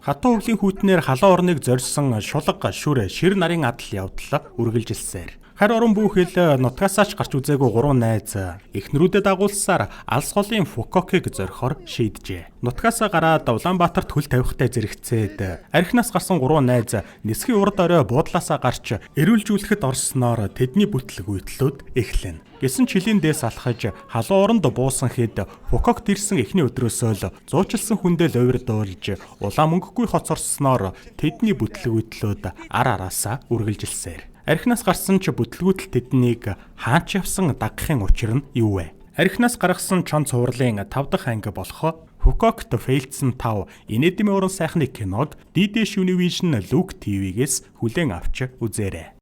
Хатуу өвлийн хүйтнээр халуун орныг зорьсон шулга, шүр, шир нарын адал явдал үргэлжилсээр. Харь орон бүхэл нутгаасаа ч гарч үзээгүй гурван найз эхнэрүүдэд дагуулсаар алс холын Фукокыг зорихоор шийджээ. Нутгаасаа гараад Улаанбаатарт хөл тавихтай зэрэгцээд архинаас гарсан гурван найз нисхийн урд орой буудлаасаа гарч эрүүлжүүлэхэд орсноор тэдний бүтлгүйтлүүд эхлэнэ. Гэсэн чилийн дээс алхаж халуун оронд буусан хэд Фукокт ирсэн эхний өдрөөсөө л зуучилсан хүндээ луйвардуулж улаан мөнгөгүй хоцорсноор тэдний бүтлгүйтлүүд ар араасаа үргэлжилсээр. Архинаас гарсан ч бүтлгүүтэл тэднийг хаач явсан дагахын учир нь юу вэ? Архинаас гаргасан чон цувралын 5 дахь анги болох Фукокт фейлдсэн 5 инээдмийн уран сайхны киног DD Univision Look TV-гээс хүлээн авч үзээрэй.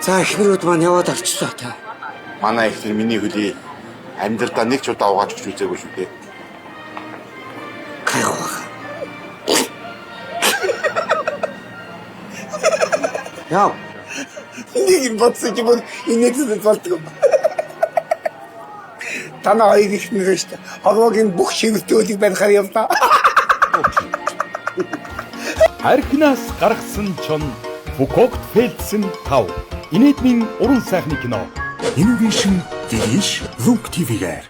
За эхнэрүүд маань яваад авчлаа та. Манай эхнэр миний хөлийг амьдралдаа нэг ч удаа угааж өгч үзээгүй шүү дээ. Гайхах. Яа. Нэг юм бодсон чи бүр инээдсэд болдгоо. Танаа хоёр ихнэр шүү дээ. Хорвоогийн бүх шивэртүүлийг барихаар явлаа. Архинаас гаргасан чон Фукокт фейлдсэн 5. Инээдмийн уран сайхны кино. Innovation Didиш Look TV-гээр.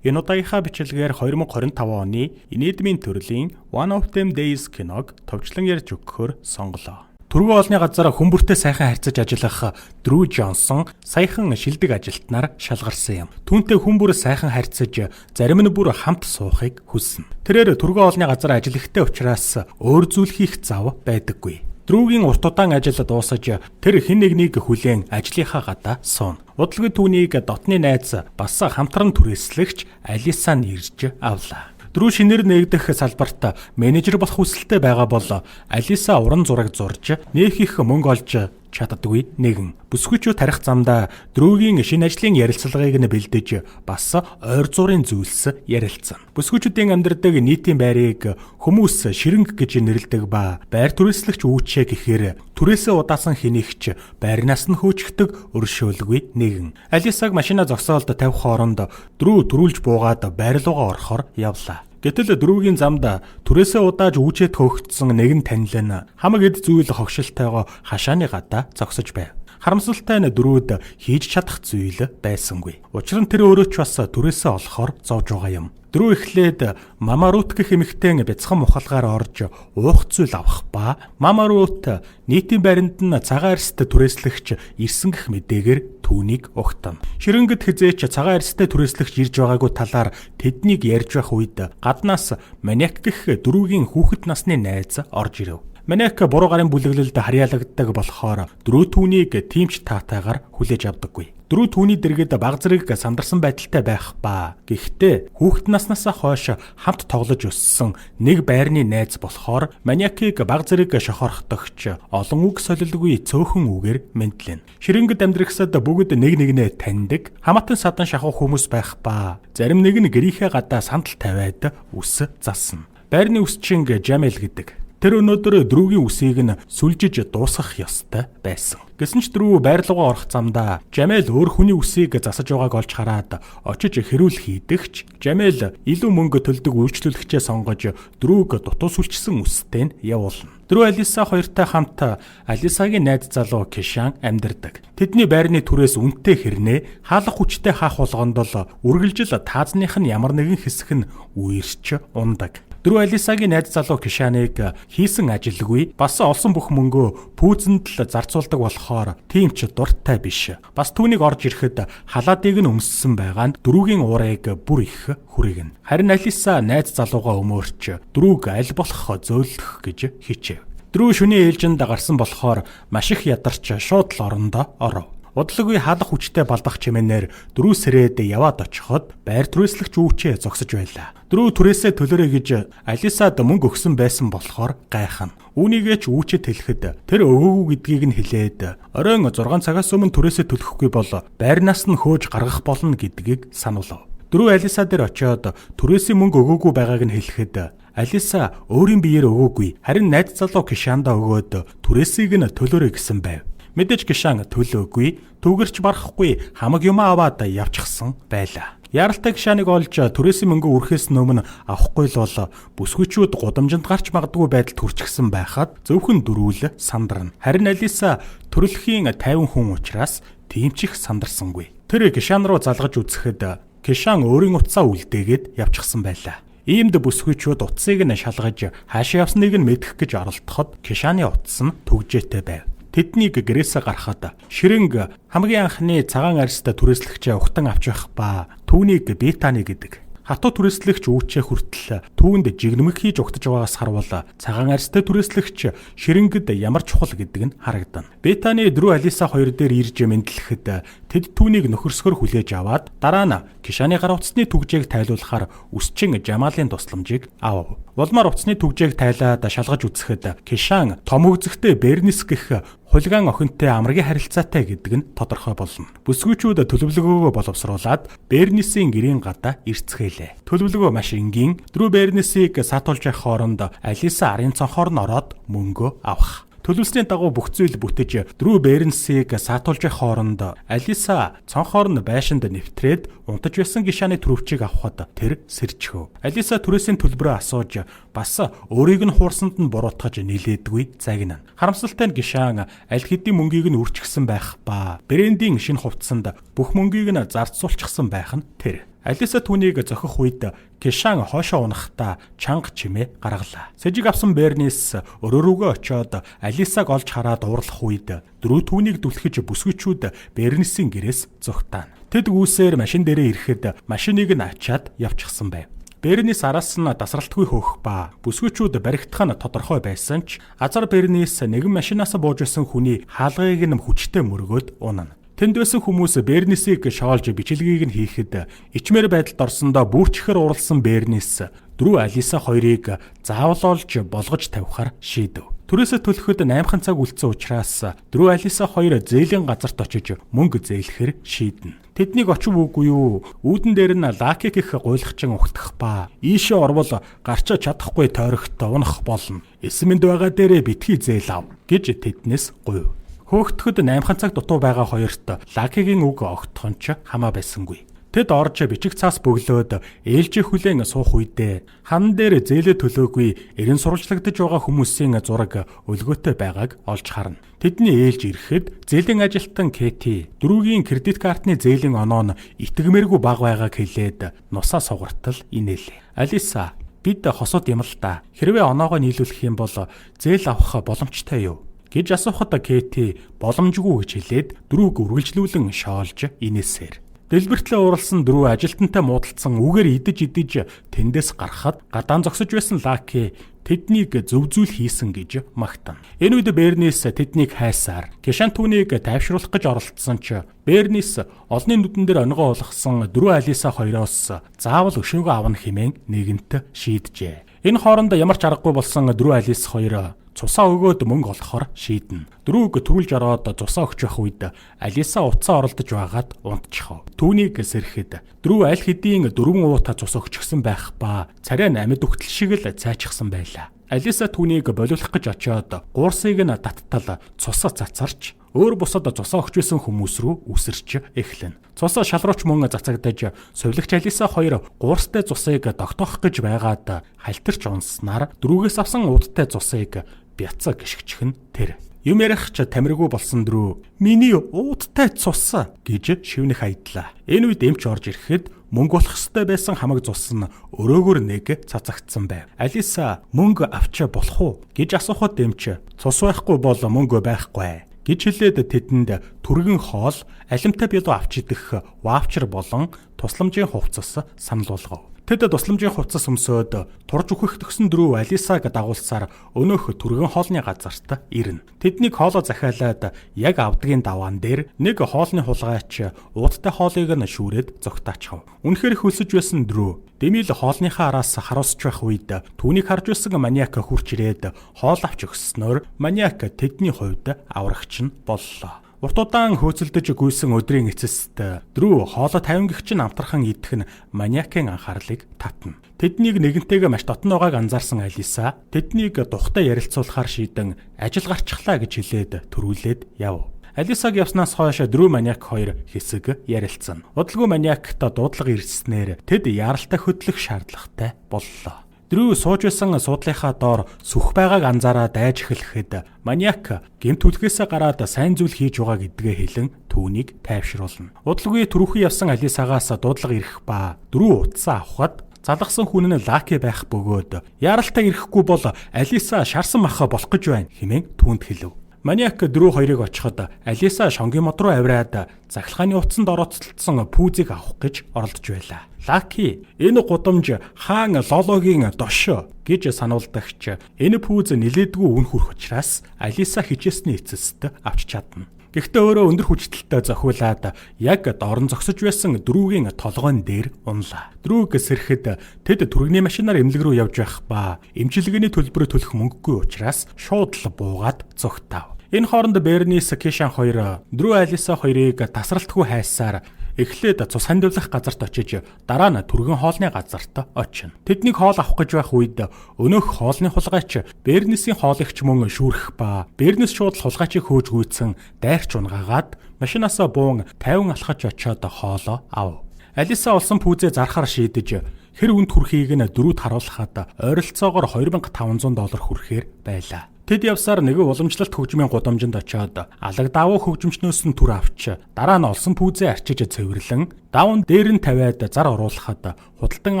Энэ удаагийнхаа бичлэгээр 2025 оны инээдмийн төрлийн One of Them Days киног товчлон ярьж өгөхөөр сонголоо. Түргэн олны газар хүмүүртэй сайхан харьцаж ажиллах Дрю Джонсон саяхан шилдэг ажилтнаар шалгарсан юм. Түүнтэй хүн бүр сайхан харьцаж, зарим нь бүр хамт суухыг хүснэ. Тэрээр түргэн олны газар ажиллахтай учраас өөр зүйл хийх зав байдаггүй. Дрүүгийн урт удаан ажил дуусаж тэр хэн нэгнийг хүлээн ажлынхаа гадаа сууна. Удалгүй түүнийг дотны найз бас хамтран түрээслэгч Алиса нь ирж авлаа. Дрүү шинээр нээгдэх салбарт менежер болох хүсэлтэй байгаа бол Алиса уран зураг зурж нэх их мөнгө олж чаддаггүй нэгэн. Бүсгүйчүүд тарих замдаа Дрүүгийн шинэ ажлын ярилцлагыг нь бэлдэж бас ойр зуурын зүйлс ярилцсан. Бүсгүйчүүдийн амьдардаг нийтийн байрыг хүмүүс ширэнг гэж нэрлэдэг ба байр түрээслэгч үүчээ гэхээр түрээсээ удаасан хэнийгч байрнаас нь хөөчихдөг өршөөлгүй нэгэн. Алисаг машина зогсоолд тавих хооронд Дрүү түрүүлж буугаад байр руугаа орохоор явлаа. Гэтэл Дрүүгийн замд түрээсээ удааж үүчээд хөөгдсөн нэгэн танил нь хамаг эд зүйл хогшилтойгоо хашааны гадаа зогсож байв. Харамсалтай нь Дрүүд хийж чадах зүйл байсангүй. Учир нь тэр өөрөө ч бас түрээсээ олохоор зовж байгаа юм. Дрүү эхлээд Мама Рут гэх эмэгтэйн бяцхан мухалгаар орж уух зүйл авах ба Мама Рут нийтийн байранд нь цагаан арьстай түрээслэгч ирсэн гэх мэдээгээр түүнийг угтана. Ширэнгэд хэзээ ч цагаан арьстай түрээслэгч ирж байгаагүй талаар тэднийг ярьж байх үед гаднаас Маниак гэх Дрүүгийн хүүхэд насны найз орж ирэв. Маниак буруу гарын бүлэглэлд харьяалагддаг болохоор Дрүү түүнийг тийм ч таатайгаар хүлээж авдаггүй. Дрүү түүний дэргэд баг зэрэг сандарсан байдалтай байх ба. Гэхдээ хүүхэд наснаасаа хойш хамт тоглож өссөн нэг байрны найз болохоор Маниакийг баг зэрэг шохорхдогч олон үг солилгүй цөөхөн үгээр мэндлэнэ. Ширэнгэд амьдрахсад бүгд нэг нэгнээ таньдаг, хамаатан садан шахуу хүмүүс байх ба. Зарим нэг нь гэрийнхээ гадаа сандал тавиад үс засна. Байрны үсчин Жамел гэдэг. Тэр өнөөдөр Дрүүгийн үсийг нь сүлжиж дуусгах ёстой байсан. Гэсэн ч Дрүү байр руугаа орох замдаа Жамел өөр хүний үсийг засаж байгааг олж хараад очиж хэрүүл хийдэгч Жамел илүү мөнгө төлдөг үйлчлүүлэгчээ сонгож Дрүүг дутуу сүлжсэн үстэй нь явуулна. Дрүү Алиса хоёртой хамт Алисагийн найз залуу Кишан амьдардаг. Тэдний байрны түрээс үнэтэй хэрнээ хаалга хүчтэй хаах болгонд л үргэлжил таазных нь ямар нэгэн хэсэг нь үерч ундаг. Дрүү Алисагийн найз залуу Кишаныг хийсэн ажилгүй бас олсон бүх мөнгөө пүүзэнд л зарцуулдаг болохоор тийм ч дуртай биш. Бас түүнийг орж ирэхэд халаадыг нь өмссөн байгаа нь Дрүүгийн уурыг бүр их хүрэгнэ. Харин Алиса найз залуугаа өмөөрч Дрүүг аль болох зөөлөх гэж хичээв. Дрүү шөнийн ээлжинд гарсан болохоор маш их ядарч шууд л орондоо оров. Удалгүй хаалга хүчтэй балдах чимээнээр Дрүү сэрээд яваад очиход байр түрээслэгч үүчээ зогсож байлаа. Дрүү түрээсээ төлөөрэй гэж Алисад мөнгө өгсөн байсан болохоор гайхна. Үүнийгээ ч үүчэд хэлэхэд тэр өгөөгүй гэдгийг нь хэлээд оройн 6 цагаас өмнө түрээсээ төлөхгүй бол байрнаас нь хөөж гаргах болно гэдгийг сануулав. Дрүү Алиса дээр очиод түрээсийн мөнгө өгөөгүй байгааг нь хэлэхэд Алиса өөрийн биеэр өгөөгүй харин найз залуу Кишанда өгөөд түрээсийг нь төлөөрэй гэсэн байв. Мэдээж Кишан төлөөгүй, түүгэрч барахгүй хамаг юмаа аваад явчихсан байлаа. Яаралтай Кишаныг олж түрээсийн мөнгө үрхэхээс өмнө авахгүй л бол бүсгүйчүүд гудамжинд гарч магадгүй байдалд хүрчихсэн байхад зөвхөн Дрүү л сандарна. Харин Алиса төрөлхийн 50 хүн учраас тийм ч их сандарсангүй. Тэр Кишан руу залгаж үзэхэд Кишан өөрийн утсаа үлдээгээд явчихсан байлаа. Иймд бүсгүйчүүд утсыг нь шалгаж хаашаа явсныг нь мэдэх гэж оролдоход Кишаны утас нь түгжээтэй байв. Тэднийг гэрээсээ гаргахад ширэнг хамгийн анхны цагаан арьстай түрээслэгчээ угтан авч явах ба түүнийг Битани гэдэг. Хатуу түрээслэгч үүчээ хүртэл түүнд жигнэмэг хийж угтаж байгаагаас харвал цагаан арьстай түрээслэгч ширэнгэд ямар чухал гэдэг нь харагдана. Битани Дрүү, Алиса хоёр дээр ирж мэндлэхэд тэд түүнийг нөхөрсгөр хүлээж аваад дараа нь Кишаны гар утасны түгжээг тайлуулахаар үсчин Жамалын тусламжийг авав. Улмаар утасны түгжээг тайлаад шалгаж үзэхэд Кишан том өгзөгтэй Бернис гэх хулиган охинтой амаргийн харилцаатай гэдэг нь тодорхой болно. Бүсгүйчүүд төлөвлөгөөгөө боловсруулад Бернисийн гэрийн гадаа ирцгээлээ. Төлөвлөгөө маш энгийн. Дрүү Бернисийг саатуулж явах хооронд Алиса арын цонхоор нь ороод мөнгөө авах. Төлөвлөсний дагуу бүх зүйл бүтэж Дрүү Бернсийг саатуулж явах хооронд Алиса цонхоор нь байшинд нэвтрээд унтаж байсан Кишаны түрвчийг авахад тэр сэрчихв. Алиса түрээсийн төлбөрөө асууж бас өөрийг нь хуурсанд нь буруутгаж нилээдгүй загнана. Харамсалтай нь Кишан аль хэдийн мөнгийг нь үрчгсэн байх ба брендийн шинэ хувцсанд бүх мөнгийг нь зарцуулчихсан байх нь тэр. Алиса түүнийг зохих үед Кишан хойшоо унахдаа чанга чимээ гаргалаа. Сэжиг авсан Бернис өрөө рүүгээ очиод Алисаг олж хараад уурлах үед Дрүү түүнийг түлхэж бүсгүйчүүд Бернисийн гэрээс зугтаана. Тэд гүйсээр машин дээрээ ирэхэд машиныг нь ачаад явчихсан байв. Бернис араас нь дасралтгүй хөөх ба бүсгүйчүүд баригдах нь тодорхой байсан ч азар Бернис нэгэн машинаас бууж байсан хүний хаалгыг нь хүчтэй мөргөөд унана. Тэнд байсан хүмүүс Бернисийг шоолж бичлэгийг нь хийхэд ичмээр байдалд орсондоо бүрчхэр уралсан Бернис Дрүү, Алиса хоёрыг заавал олж болгож тавихаар шийдэв. Түрээсээ төлөхөд 8 цаг үлдсэн учраас Дрүү, Алиса хоёр зээлийн газарт очиж мөнгө зээлэхээр шийднэ. Тэднийг очив үгүй юу? Үүдэн дээр нь Лаки гэх гуйлагчин угтах ба ийшээ орвол гарчаа чадахгүй тойрогт унах болно. Эсмэнд байгаа дээрээ битгий зээл ав гэж тэднээс гуйв. Хөөгдөхөд 8 цаг дутуу байгаа хоёрт Лакигийн үг огтхон ч хамаа байсангүй. Тэд орж бичиг цаас бөглөөд ээлжийн хүлээн суух үедээ хан дээр зээлээ төлөөгүй эрен сурвалжлагдаж байгаа хүмүүсийн зураг өлгөөтэй байгааг олж харна. Тэдний ээлж ирэхэд зээлийн ажилтан Кэти Дрүүгийн кредит картны зээлийн оноо нь итгэмээргүй бага байгааг хэлээд нусаа сугартал инээлээ. Алиса, бид хосууд юм л да. Хэрвээ оноогоо нийлүүлэх юм бол зээл авах боломжтой юу гэж асуухад Кэти боломжгүй гэж хэлээд Дрүүг үргэлжлүүлэн шоолж инээсээр. Дэлбэртлээ ууралсан Дрүү ажилтнтай муудалцсан үгээр идэж идэж тэндээс гарахад гадаан зогсож байсан Лаки тэднийг зөв зүйл хийсэн гэж магтана. Энэ үед Бернис тэднийг хайсаар Кишан түүнийг тайвшруулах гэж оролдсон ч Бернис олонний нүдэн дээр онгоо болгосон Дрүү, Алиса хоёроос заавал өшөөгөө авна хэмээн нэгэнт шийджээ. Энэ хооронд ямар ч аргагүй болсон Дрүү, Алис хоёр цусаа өгөөд мөнгө олохоор шийднэ. Дрүүг төрүүлж ороод цусаа өгч явах үед Алиса утсаа оролдож байгаад унтчихав. Түүнийг сэрэхэд Дрүү аль хэдийн 4 уута цус өгчихсөн байх ба царай нь амьд үхтэл шиг л цайчихсан байлаа. Алиса түүнийг болиулах гэж очиод гуурсыг нь таттал цусаа цацарч өөр бусад цусаа өгч байсан хүмүүс рүү үсэрч эхлэнэ. Цусаа шалрууч мөн цацагдаж сувилагч Алиса хоёр гуурстай цусыг тогтоох гэж байгаад халтарч унснаар Дрүүгээс авсан уудтай цусыг бяцаа гიშгчих нь тэр. Юм ярих ч тамиргүй болсон Дрүү миний уудтай цус гэж шивнэх хайдлаа. Энэ үед эмч орж ирэхэд мөнгө болох ёстой байсан хамаг цус нь өрөөгөр нэг цацагдсан байв. Алиса мөнгө авчаа болох уу гэж асуухад эмч цус байхгүй бол мөнгө байхгүй гэж хэлээд тэдэнд түргэн хоол, алимтай бялуу авч идэх ваучер болон тусламжийн хувцас санал болгов. Тэд тусламжийн хувцас өмсөөд турж үхэх төгсөн Дрүү Алисаг дагуулсаар өнөөх түргэн хоолны газарт ирнэ. Тэднийг хоолоо захиалаад яг авдгийн даваан дээр нэг хоолны хулгайч уудтай хоолыг нь шүүрээд зугтаачихав. Үнэхээр хөлсөж байсан Дрүү Дэмил хоолныхаа араас харуулсч байх үед түүнийг харж байсан маньяк хурч ирээд хоол авч өгснөөр маньяк тэдний хувьд аврагч нь боллоо. Урт удаан хөөцөлдөж гүйсэн өдрийн эцэст Дрүү хоолой 50 гэгч нь амтархан идэх нь маньякийн анхаарлыг татна. Тэднийг нэгэнтэйгээ маш дотн байгааг анзаарсан Алиса тэднийг тухтай ярилцуулахаар шийдэн ажил гарчихлаа гэж хэлээд төрүүлээд яв. Алисаг явснаас хойш Дрю Маниак хоёр хэсэг ярилцсан. Удалгүй Маниакт дуудлага ирснээр тэд яаралтай хөдлөх шаардлагатай боллоо. Дрю сууж байсан суудлынхаа доор сүх байгааг анзаараад айж эхлэхэд Маниак гэмт түлхээсээ гараад сайн зүйл хийж байгаа гэдгээ хэлэн түүнийг тайвшруулна. Удалгүй түрүүхэн явсан Алисагаас дуудлага ирэх ба Дрю утсаа авахад залгасан хүн нь Лаки байх бөгөөд яаралтай ирэхгүй бол Алиса шарсан маха болох гэж байна хэмээн түүнд хэлв. Маниак Дрю хоёрыг очиход Алиса шонгийн мод руу авираад захилгааны утсанд орооцолдсон пүүзийг авах гэж оролдож байлаа. Лаки энэ гудамж хаан Лологийн дошоо гэж сануулдагч энэ пүүз нилээдгүй үн хүрх учраас Алиса хичээсний эцэст авч чадна. Гэхдээ өөрөө өндөр хүчдэлтэй зохиулаад яг дорн зогсож байсан Дрүүгийн толгойн дээр унлаа. Дрүүг сэрэхэд тэд түргэний машинаар эмнэлэг рүү явж байх ба эмчилгээний төлбөрөө төлөх мөнгөгүй учраас шууд л буугаад зугтав. Энэ хооронд Бернис Кишан хоёр Дрүү Алиса хоёрыг тасралтгүй хайсаар эхлээд цус хандивлах газарт очиж дараа нь түргэн хоолны газарт очино. Тэднийг хоол авах гэж байх үед өнөөх хоолны хулгайч Бернисийн хоолыгч мөн шүүрэх ба Бернис шууд л хулгайчийг хөөж гүйцэн дайрч унгаагаад машинаасаа буун 50 алхаж очиод хоолоо ав. Алиса олсон пүүзээ зархаар шийдэж хэр үнд хүрхийг нь Дрүүд харуулхад ойролцоогоор $2500 хүрэхээр байлаа. Тэд явсаар нэгэн уламжлалт хөгжмийн гудамжинд очиод алаг давуу хөгжимчнөөс нь түр авч дараа нь олсон пүүзээ арчиж цэвэрлэн даван дээр нь тавиад зар оруулахад худалдан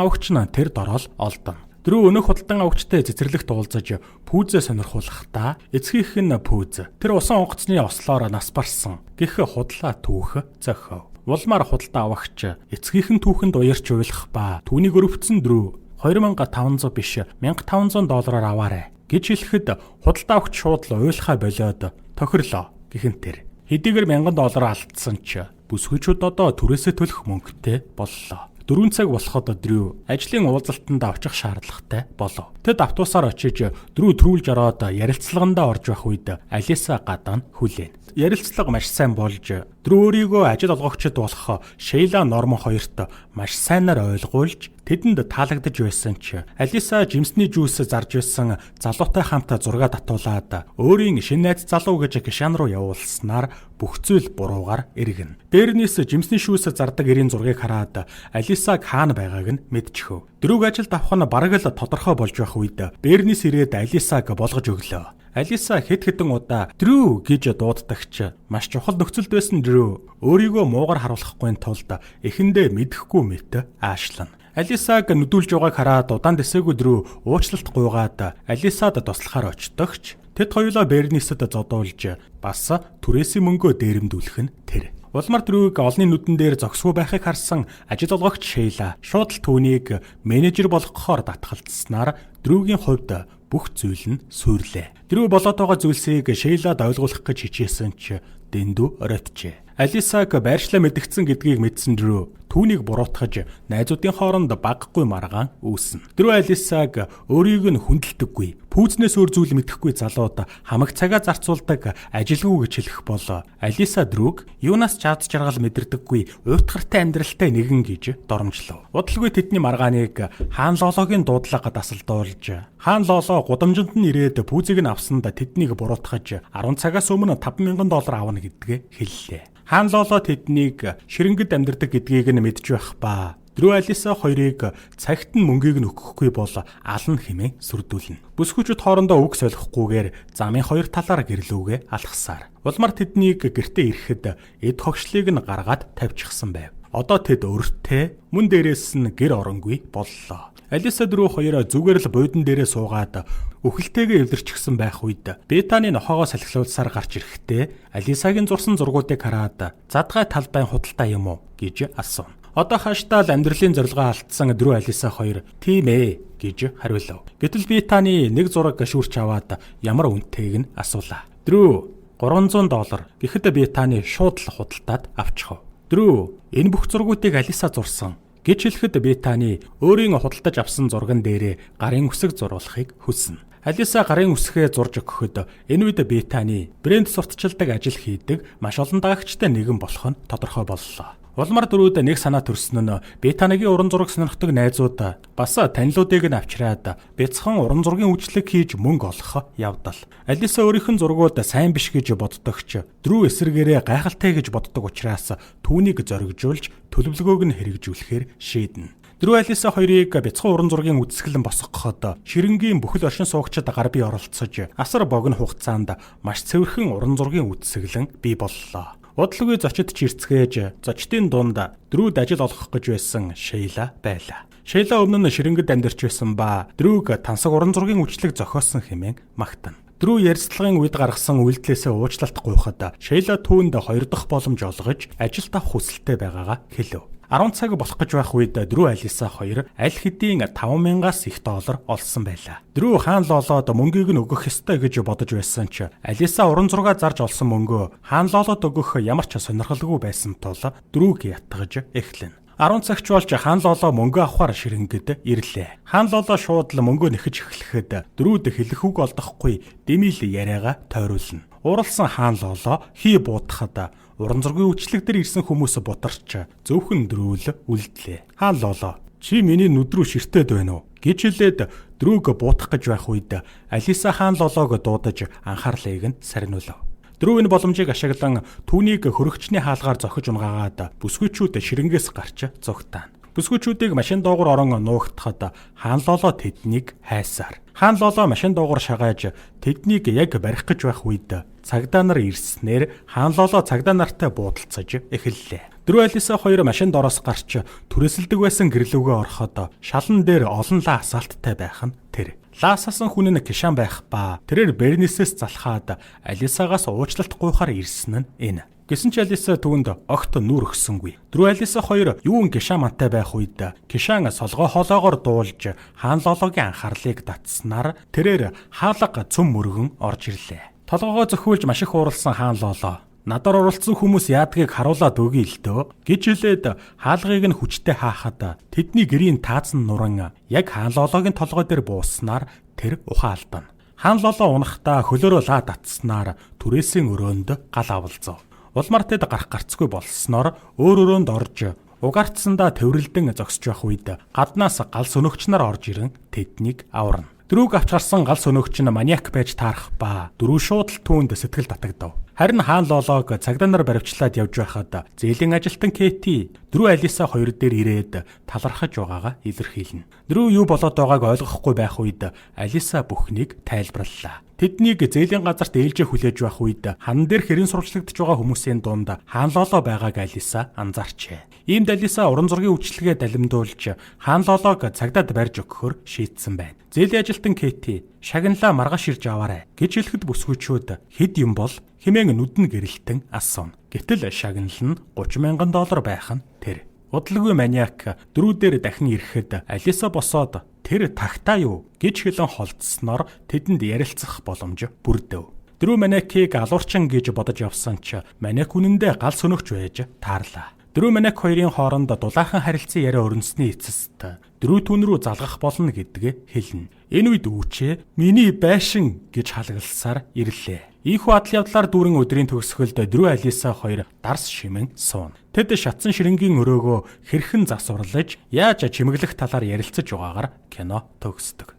авагч нь тэр дороо л олдоно. Дрүү өнөөх худалдан авагчтай цэцэрлэгт уулзаж пүүзээ сонирхуулахдаа эцгийнх нь пүүз тэр усан онгоцны ослоор нас барсан гэх худлаа түүх зохиов. Улмаар худалдан авагч эцгийнх нь түүхэнд уярч уйлах ба түүнийг өрөвдсөн Дрүү $2500 биш $1500 аваарай гэж хэлэхэд худалдаа авагч шууд л уйлахаа болиод тохирлоо гэхэнтэр. Хэдийгээр $1000 алдсан ч бүсгүйчүүд одоо түрээсээ төлөх мөнгөтэй боллоо. 4 цаг болоход Дрю ажлын уулзалтанд очих шаардлагатай болов. Тэд автобусаар очиж Дрю трүүлж ороод ярилцлагандаа орж байх үед Алиса гадаа нь хүлээн. Ярилцлага маш сайн болж Дрю өөрийгөө ажил олгогчид болох Шейла Норман хоёрт маш сайнаар ойлгуулж тэдэнд таалагдж байсан ч Алиса жимсний жүүс зарж байсан залуутай хамт зураг татуулаад өөрийн шинэ найз залуу гэж Кишан руу явуулснаар бүх зүйл буруугаар эргэнэ. Бернис жимсний шүүс зардаг эрийн зургийг хараад Алисаг хаана байгааг нь мэдчихв. Дрүүг ажилд авах нь бараг л тодорхой болж байх үед Бернис ирээд Алисаг болгож өглөө. Алиса хэд хэдэн удаа Дрүү гэж дууддагч маш чухал нөхцөлд байсан Дрүү өөрийгөө муугар харуулахгүй тулд эхэндээ мэдэхгүй мэт аашлана. Алисаг нүдүүлж байгааг хараад удаан дэсээгүй Дрүү уучлалт гуйгаад Алисад туслахаар очдогч тэд хоёулаа Бернисэд зодуулж бас түрээсийн мөнгөө дээрэмдүүлэх нь тэр. Улмаар Дрүүг олонний нүдэн дээр зогсгүй байхыг харсан ажил олгогч Шейла шууд л түүнийг менежер болгохоор татгалзсанаар Дрүүгийн хувьд бүх зүйл нь сүйрлээ. Дрүү болоод байгаа зүйлсийг Шейлад ойлгуулах гэж хичээсэн ч дэндүү оройтжээ. Алисаг байршлаа мэдгдсэн гэдгийг мэдсэн Дрүү түүнийг буруутгаж найзуудын хооронд багагүй маргаан үүснэ. Дрүү Алисаг өөрийг нь хүндэлдэггүй, пүүзнээс өөр зүйл мэдэхгүй залууд хамаг цагаа зарцуулдаг ажилгүй гэж хэлэх бол Алиса Дрүүг юунаас ч аз жаргал мэдэрдэггүй уйтгартай амьдралтай нэгэн гэж доромжлов. Удалгүй тэдний маргааныг хаан Лологийн дуудлага дасалдуулж хаан Лоло гудамжинд нь ирээд пүүзийг нь авсанд тэднийг буруутгаж 10 цагаас өмнө $5000 авна гэдгээ хэллээ. Хаан Лоло тэднийг ширэнгэд амьдардаг гэдгийг нь мэдж байх ба Дрүү Алиса хоёрыг цагт нь мөнгийг нь өгөхгүй бол ална хэмээн сүрдүүлнэ. Бүсгүйчүүд хоорондоо үг солихгүйгээр замын хоёр талаар гэрлүүгээ алхасаар. Улмаар тэднийг гэртээ ирэхэд эд хогшлыг нь гаргаад тавьчихсан байв. Одоо тэд өртөө мөн дээрээс нь гэр оронгүй боллоо. Алиса Дрүү хоёр зүгээр л буудан дээрээ суугаад үхэлтэйгээ эвлэрчихсэн байх үед Бетаны нохоогоо салхилуулсаар гарч ирэхдээ Алисагийн зурсан зургуудыг хараад задгай талбайн худалдаа юм уу гэж асууна. Одоо хаашдаа л амьдралын зорилгоо алдсан Дрүү Алиса хоёр тийм ээ гэж хариулав. Гэтэл Бетаны нэг зураг шүүрч аваад ямар үнэтэйг нь асуулаа. Дрүү $300 гэхэд Бетаны шууд л худалдаад авчихав. Дрүү энэ бүх зургуудыг Алиса зурсан гэж хэлэхэд Бетани өөрийн худалдаж авсан зурган дээрээ гарын үсэг зуруулахыг хүснэ. Алиса гарын үсгээ зурж өгөхөд энэ үед Бетани брэнд сурталчилдаг ажил хийдэг маш олон дагагчтай нэгэн болох нь тодорхой боллоо. Улмаар Drew-д нэг санаа төрсөн нь Бетаныгийн уран зураг сонирхдаг найзууд бас танилуудыг нь авчираад бяцхан уран зургийн үйлчлэг хийж мөнгө олох явдал. Алиса өөрийнх нь зургууд сайн биш гэж боддогч Drew эсрэгээрээ гайхалтай гэж боддог учраас түүнийг зоригжуулж төлөвлөгөөг нь хэрэгжүүлэхээр шийднэ. Drew Алиса хоёрыг бяцхан уран зургийн үзэсгэлэн босгоход ширэнгийн бүхэл оршин суугчид гар бие оролцож асар богино хугацаанд маш цэвэрхэн уран зургийн үзэсгэлэн бий боллоо. Удалгүй зочид чирцгээж зочдын дунд Drew-д ажил олгох гэж байсан Шейла байлаа. Шейла өмнө нь ширэнгэд амьдарч байсан ба Drew-г тансаг уран зургийн үйлчлэг зохиосон хэмээн магтана. Drew ярилцлагын үед гаргасан үйлдэлээсээ уучлалт гуйхад Шейла түүнд хоёр дахь боломж олгож ажилд авах хүсэлтэй байгаагаа хэлэв. 10 цаг болох гэж байх үед Drew Алиса хоёр аль хэдийн 5000-аас их доллар олсон байлаа. Drew хаан лоолоод мөнгийг нь өгөх ёстой гэж бодож байсан ч Алиса уран зургаа зарж олсон мөнгөө хаан лоолоод өгөх ямар ч сонирхолгүй байсан тул Drew-г ятгаж эхлэнэ. 10 цагч болж хаан лоолоо мөнгө авахар ширэнгэд ирлээ. Хаан лоолоо шууд л мөнгөө нэхэж эхлэхэд Drew-д хэлэх үг олдохгүй дэмий л яриагаа тойруулна. Ууралсан хаан лоолоо хий буудахад уран зургийн үйлчлэг дээр ирсэн хүмүүс бутарч зөвхөн Drew л үлдлээ. Хаан лоолоо чи миний нүд рүү ширтээд байна уу гэж хэлээд Drew-г буутах гэж байх үед Алиса хаан лоолоог дуудаж анхаарлыг нь сарниулав. Drew энэ боломжийг ашиглан түүнийг хөрөгчний хаалгаар зохиж унгаагаад бүсгүйчүүд ширэнгээс гарч зугтаана. Бүсгүйчүүдийг машин доогуур орон нуугдахад хаан лоолоо тэднийг хайсаар. Хаан лоолоо машин доогуур шагааж тэднийг яг барих гэж байх үед цагдаа нар ирснээр хаан лоолоо цагдаа нартай буудалцаж эхэллээ. Drew Алиса хоёр машин доороос гарч түрээсэлдэг байсан гэрлүүгээ ороход шалан дээр олон лаа асаалттай байх нь тэр. Лаа асаасан хүн нь Кишан байх ба тэрээр Бернисээс залхаад Алисагаас уучлалт гуйхаар ирсэн нь энэ. Гэсэн ч Алиса түүнд огт нүр өгсөнгүй. Drew Алиса хоёр юун Кишан мантай байх үед Кишан солгой хоолоогоор дуулж хаан лоологийн анхаарлыг татснаар тэрээр хаалга цөм мөргөн орж ирлээ. Толгоогоо зөхиулж маш их ууралсан хаан лоолоо надаар оролцсон хүмүүс яадгийг харуулад өгье л дөө гэж хэлээд хаалгыг нь хүчтэй хаахад тэдний гэрийн таазан нуран яг хаан лоологийн толгой дээр бууснаар тэр ухаан алдана. Хаан лоолоо унахдаа хөлөөрөө лаа татснаар түрээсийн өрөөнд гал авалзав. Улмаар тэд гарах гарцгүй болсноор өөр өрөөнд орж угаартсандаа тэврэлдэн зогсож байх үед гаднаас гал сөнөгч нар орж ирэн тэднийг аварна. Drew-г авч гарсан гал сөнөөгч нь маньяк байж таарах ба Drew шууд л түүнд сэтгэл татагдав. Харин хаан лоолоог цагдаа нар баривчлаад явж байхад зээлийн ажилтан Кети Drew Алиса хоёр дээр ирээд талархаж байгаагаа илэрхийлнэ. Drew юу болоод байгааг ойлгохгүй байх үед Алиса бүхнийг тайлбарлалаа. Тэднийг зээлийн газарт ээлжээ хүлээж байх үед хан дээр хэрэн сурвалжлагдаж байгаа хүмүүсийн дунд хаан лоолоо байгааг Алиса анзаарчээ. Иймд Алиса уран зургийн үйлчилгээ далимдуулж хаан лоолоог цагдаад барьж өгөхөөр шийдсэн байна. Зээлийн ажилтан Кети шагналаа маргааш ирж аваарай гэж хэлэхэд бүсгүйчүүд хэд юм бол хэмээн нүдэн гэрэлтэн асууна. Гэтэл шагнал нь 30,000 доллар байх нь тэр. Удалгүй маньяк Drew дээр дахин ирэхэд Алиса босоод тэр тагтаа юу гэж хэлэн холдсноор тэдэнд ярилцах боломж бүрдэв. Drew маньякийг алуурчин гэж бодож явсан ч маньяк үнэндээ гал сөнөөгч байж таарлаа. Drew маньяк хоёрын хооронд дулаахан харилцан яриа өрнөсний эцэст Drew түүн рүү залгах болно гэдгээ хэлнэ. Энэ үед үүчээ миний байшин гэж халагласаар ирлээ. Ийхүү адал явдлаар дүүрэн өдрийн төгсгөлд Drew Алиса хоёр дарс шимэн сууна. Тэд шатсан ширэнгийн өрөөгөө хэрхэн засварлаж, яаж чимэглэх талаар ярилцаж байгаагаар кино төгсдөг.